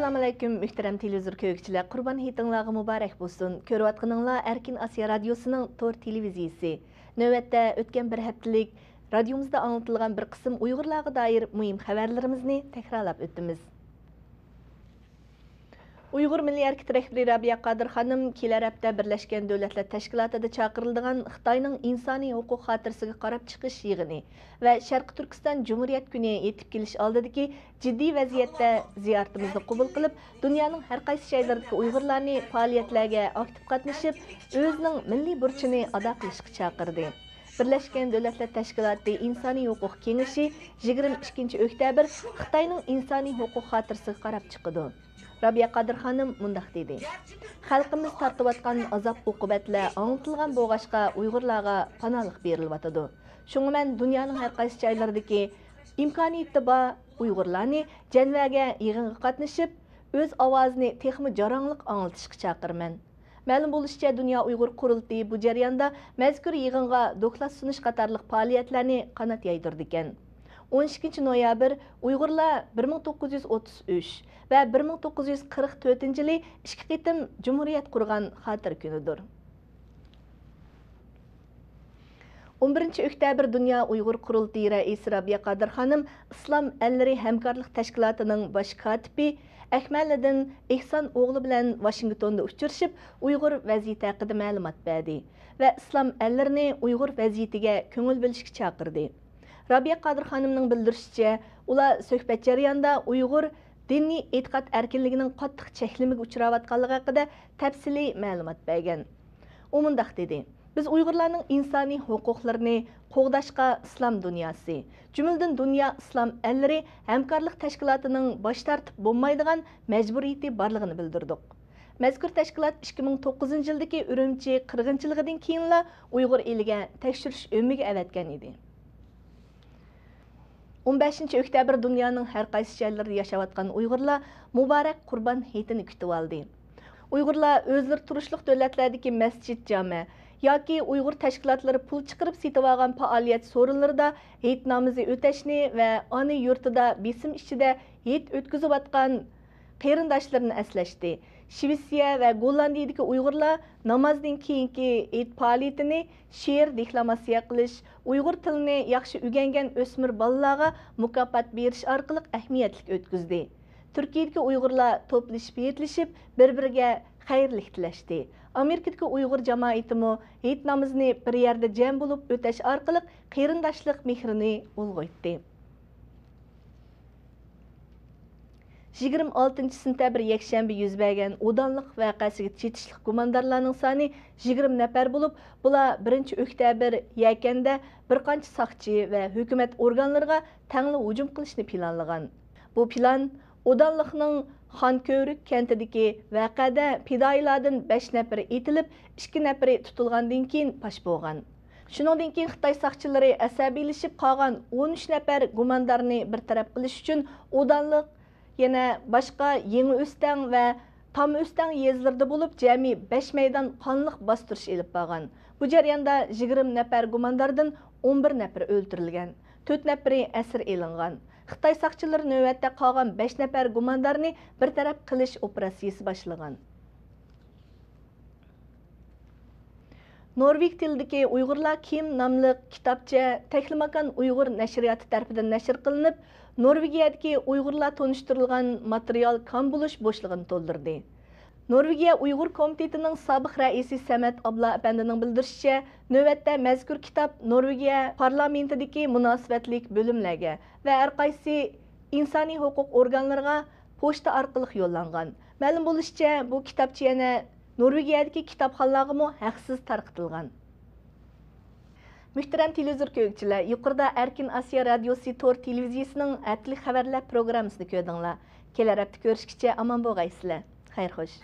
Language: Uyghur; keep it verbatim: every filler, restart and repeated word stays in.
ئەسسالامۇئەلەيكۇم، مۆھتەرەم تېلېۋىزور كۆرگۈچىلەر، قۇربان ھېيتىڭلارغا مۇبارەك بولسۇن. كۆرۈۋاتقىنىڭلار ئەركىن ئاسىيا رادىيوسىنىڭ تور تېلېۋىزىيىسى. نۆۋەتتە ئۆتكەن بىر ھەپتىلىك رادىيومىزدا ئاڭلىتىلغان بىر قىسىم ئۇيغۇرلارغا دائىر مۇھىم خەۋەرلىرىمىزنى تەكرارلاپ ئۆتىمىز. ئۇيغۇر مىللىي ھەرىكىتى رەھبىرى رابىيە قادىر خانىم كېلەر ھەپتە بىرلەشكەن دۆلەتلەر تەشكىلاتىدا چاقىرىلىدىغان خىتاينىڭ ئىنسانىي ھوقۇق خاتىرىسىگە قاراپ چىقىش يىغىنى ۋە شەرقىي تۈركىستان جۇمھۇرىيەت كۈنى يېتىپ كېلىش ئالدىدىكى جىددىي ۋەزىيەتتە زىيارىتىمىزنى قوبۇل قىلىپ، دۇنيانىڭ ھەر قايسى جايلىرىدىكى ئۇيغۇرلارنى پائالىيەتلەرگە ئاكتىپ قاتنىشىپ، ئۆزىنىڭ مىللىي بۇرچىنى ئادا قىلىشقا چاقىردى. بىرلەشكەن دۆلەتلەر تەشكىلاتى ئىنسانىي ھوقۇق كېڭىشى يىگىرمە ئىككىنچى ئۆكتەبىر خىتاينىڭ ئىنسانىي ھوقۇق خاتىرىسىگە قاراپ چىقىدۇ. رابىيە قادىر خانىم مۇنداق دېدى: خەلقىمىز تارتىۋاتقان ئازاب-ئوقۇبەتلەر ئاڭلىتىلغان بولغاچقا، ئۇيغۇرلارغا پاناھلىق بېرىلىۋاتىدۇ. شۇڭا مەن دۇنيانىڭ ھەر قايسى جايلىرىدىكى ئىمكانىيىتى بار ئۇيغۇرلارنى جەنۋەگە يىغىنغا قاتنىشىپ، ئۆز ئاۋازىنى تېخىمۇ جاراڭلىق ئاڭلىتىشقا چاقىرىمەن. مەلۇم بولۇشىچە، دۇنيا ئۇيغۇر قۇرۇلتىيى بۇ جەرياندا مەزكۇر يىغىنغا دوكلات سۇنۇش قاتارلىق پائالىيەتلەرنى قانات يايدۇرىدىكەن. ئون ئىككىنچى نويابىر ئۇيغۇرلار بىر مىڭ توققۇز يۈز ئوتتۇز ئۈچ ۋە بىر مىڭ توققۇز يۈز قىرىق تۆتىنچى يىلى ئىككى قېتىم جۇمھۇرىيەت قۇرغان خاتىرە كۈنىدۇر. ئون بىرىنچى ئۆكتەبىر دۇنيا ئۇيغۇر قۇرۇلتىيى رەئىسى رابىيە قادىر خانىم ئىسلام ئەللىرى ھەمكارلىق تەشكىلاتىنىڭ باش كاتىپى ئەكمەلىدىن ئېھسان ئوغلى بىلەن ۋاشىنگتوندا ئۇچرىشىپ، ئۇيغۇر ۋەزىيىتى ھەققىدە مەلۇمات بەردى ۋە ئىسلام ئەللىرىنى ئۇيغۇر ۋەزىيىتىگە كۆڭۈل بۆلۈشكە چاقىردى. رابىيە قادىر خانىمنىڭ بىلدۈرۈشىچە، ئۇلار سۆھبەت جەريانىدا ئۇيغۇر دىنىي ئېتىقاد ئەركىنلىكىنىڭ قاتتىق چەكلىمىگە ئۇچراۋاتقانلىقى ھەققىدە تەپسىلىي مەلۇمات بەرگەن. ئۇ مۇنداق دېدى: بىز ئۇيغۇرلارنىڭ ئىنسانىي ھوقۇقلىرىنى قوغداشقا ئىسلام دۇنياسى، جۈملىدىن دۇنيا ئىسلام ئەللىرى ھەمكارلىق تەشكىلاتىنىڭ باش تارتىپ بولمايدىغان مەجبۇرىيىتى بارلىقىنى بىلدۈردۇق. مەزكۇر تەشكىلات ئىككى مىڭ توققۇزىنچى يىلدىكى ئۈرۈمچى قىرغىنچىلىقىدىن كېيىنلا ئۇيغۇر ئېلىگە تەكشۈرۈش ئۆمىكى ئەۋەتكەن ئىدى. ئون بەشىنچى ئۆكتەبىر دۇنيانىڭ ھەر قايسى جايلىرىدا ياشاۋاتقان ئۇيغۇرلار مۇبارەك قۇربان ھېيتىنى كۈتۈۋالدى. ئۇيغۇرلار ئۆزلىرى تۇرۇشلۇق دۆلەتلەردىكى مەسچىت جامە ياكى ئۇيغۇر تەشكىلاتلىرى پۇل چىقىرىپ سېتىۋالغان پائالىيەت سورۇنلىرىدا ھېيت نامىزى ئۆتەشنى ۋە ئانا يۇرتىدا بېسىم ئىچىدە ھېيت ئۆتكۈزۈۋاتقان قېرىنداشلىرىنى ئەسلەشتى. شىۋېتسىيە ۋە گوللاندىيىدىكى ئۇيغۇرلار نامازدىن كېيىنكى ھېيت پائالىيىتىنى شېئىر دېكلاماتسىيە قىلىش، ئۇيغۇر تىلىنى ياخشى ئۆگەنگەن ئۆسمۈر بالىلارغا مۇكاپات بېرىش ئارقىلىق ئەھمىيەتلىك ئۆتكۈزدى. تۈركىيەدىكى ئۇيغۇرلار توپلىشىپ ھېيتلىشىپ، بىر-بىرىگە خەيرلىك تىلەشتى. ئامېرىكىدىكى ئۇيغۇر جامائىتىمۇ ھېيت نامىزىنى بىر يەردە جەم بولۇپ ئۆتەش ئارقىلىق قېرىنداشلىق مېھرىنى ئۇلغايتتى. يىگىرمە ئالتىنچى سېنتەبىر يەكشەنبە يۈز بەرگەن ئۇدانلىق ۋەقەسىگە چېتىشلىق گۇماندارلارنىڭ سانى يىگىرمە نەپەر بولۇپ، بۇلار بىرىنچى ئۆكتەبىر يەكەندە بىر قانچە ساقچى ۋە ھۆكۈمەت ئورگانلىرىغا تەڭلا ھۇجۇم قىلىشنى پىلانلىغان. بۇ پىلان ئۇدانلىقنىڭ خانكۆۋرۈك كەنتىدىكى ۋەقەدە پىدائىيلاردىن بەش نەپىرى ئېتىلىپ، ئىككى نەپىرى تۇتۇلغاندىن كېيىن پاش بولغان. شۇنىڭدىن كېيىن خىتاي ساقچىلىرى ئەسەبىيلىشىپ قالغان ئون ئۈچ نەپەر گۇماندارنى بىر تەرەپ قىلىش ئۈچۈن ئۇدانلىق، يەنە باشقا يېڭى ئۆستەڭ ۋە تام ئۆستەڭ يېزىلىرىدا بولۇپ، جەمئىي بەش مەيدان قانلىق باستۇرۇش ئېلىپ بارغان. بۇ جەرياندا يىگىرمە نەپەر گۇمانداردىن ئون بىر نەپىرى ئۆلتۈرۈلگەن، تۆت نەپىرى ئەسىر ئېلىنغان. خىتاي ساقچىلىرى نۆۋەتتە قالغان بەش نەپەر گۇماندارنى بىر تەرەپ قىلىش ئوپېراتسىيىسى باشلىغان. نورۋېگ تىلىدىكى ئۇيغۇرلار كىم ناملىق كىتابچە تەكلىماكان ئۇيغۇر نەشرىياتى تەرىپىدىن نەشر قىلىنىپ، نورۋېگىيەدىكى ئۇيغۇرلار تونۇشتۇرۇلغان ماتېرىيال كام بولۇش بوشلۇقىنى تولدۇردى. نورۋېگىيە ئۇيغۇر كومىتېتىنىڭ سابىق رەئىسى سەمەت ئابلا ئەپەندىنىڭ بىلدۈرۈشىچە، نۆۋەتتە مەزكۇر كىتاب نورۋېگىيە پارلامېنتىدىكى مۇناسىۋەتلىك بۆلۈملەرگە ۋە ھەرقايسى ئىنسانىي ھوقۇق ئورگانلىرىغا پوچتا ئارقىلىق يوللانغان. مەلۇم بولۇشىچە، بۇ كىتابچە يەنە نورۋېگىيەدىكى كىتابخانىلارغىمۇ ھەقسىز تارقىتىلغان. مۆھتەرەم تېلېۋىزور كۆرگۈچىلەر، يۇقىرىدا ئەركىن ئاسىيا رادىيوسى تور تېلېۋىزىيىسىنىڭ ھەپتىلىك خەۋەرلەر پروگراممىسىنى كۆردۈڭلار. كېلەر ھەپتە كۆرۈشكىچە ئامان بولغايسىلەر. خەير خوش.